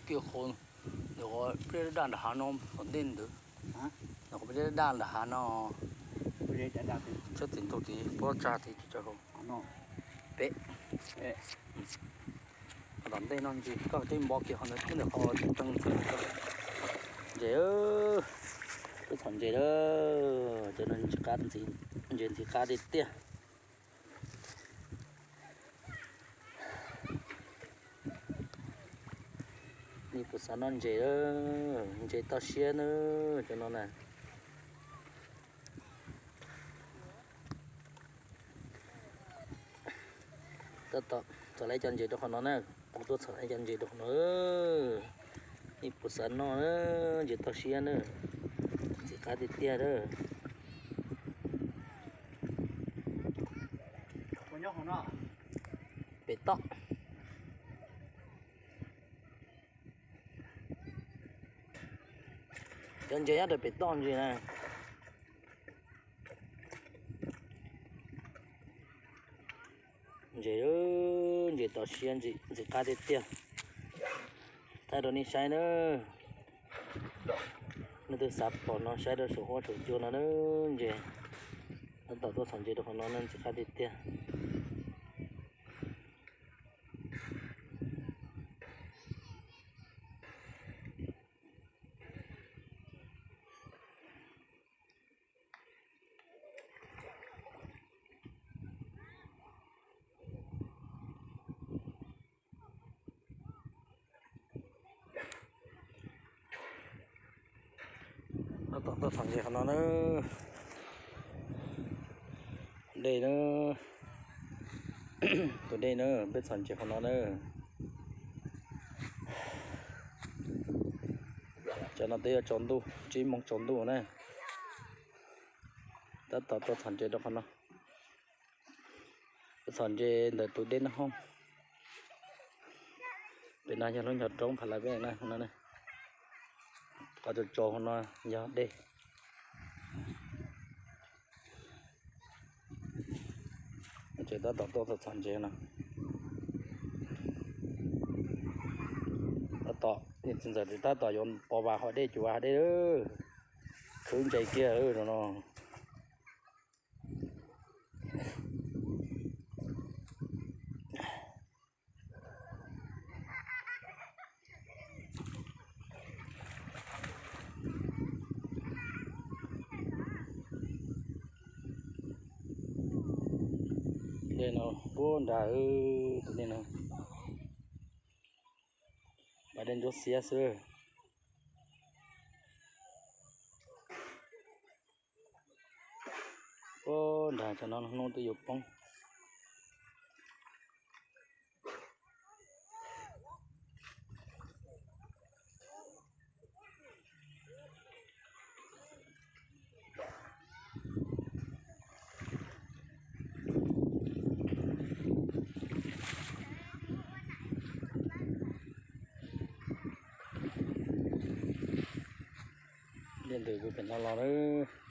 Kiag qhov ntawm qhov pliaj daj nram hav no, tom ntej ntawd, ntawm qhov pliaj daj nram hav no, tsheb tim ntug tid, pob tsa tid, pem. Tom ntej no ntsis koj twb npo kiag qhov ntawd, ntawm qhov tseeb ntxhw. Ntses, peb txhom ntses lawm, cov no ntses qab, ntses ntxim qab tiag tiag. Nim kuv xav noj ntses, ntses toj siab na, cov no na. Tab tom txhom lawv cov ntses rau qhov no na, kuv tuaj txhom lawv cov ntses rau qhov no. Nim kuv xav noj ntses toj siab na, ntxim qab tiag tiag na. Pem toj. Cov ntses nyob rau pem toj ntsis na. Ntses, ntses toj siab ntxim qab tiag tiag. Thaij rau nej saib na. Nej twg xav pom no saib rau saum huab saum cua no na. Ntses, tab tom tuaj txhom ntses rau qhov no na, ntxim qab tiag tiag. Tab tom tuaj txhom ntses qhov no na. Dej na, tus dej na, peb txhom ntses qhov no na. Cov no twb yuav tsaus ntuj, tsib moos tsaus ntuj na. Tab tom tuaj txhom ntses rau qhov no. Txhom ntses ntawm tus dej no hauv. Pem no yog lub nyuag roob pha la vej na, qhov tsaus tsaus no yog dej. Ces tab tom tuaj txhom ntses no. Tab tom, txiv ntxawm tab tom yuav pov vas hov dej, cuv vas hov dej, khwv ntses kiag no. Dej no puag nrad, tus dej no pas dej ntsuab xiab xwb. Puag nrad, cov no hnub twb yuav poob. Dej ntws puag pem no los lawm.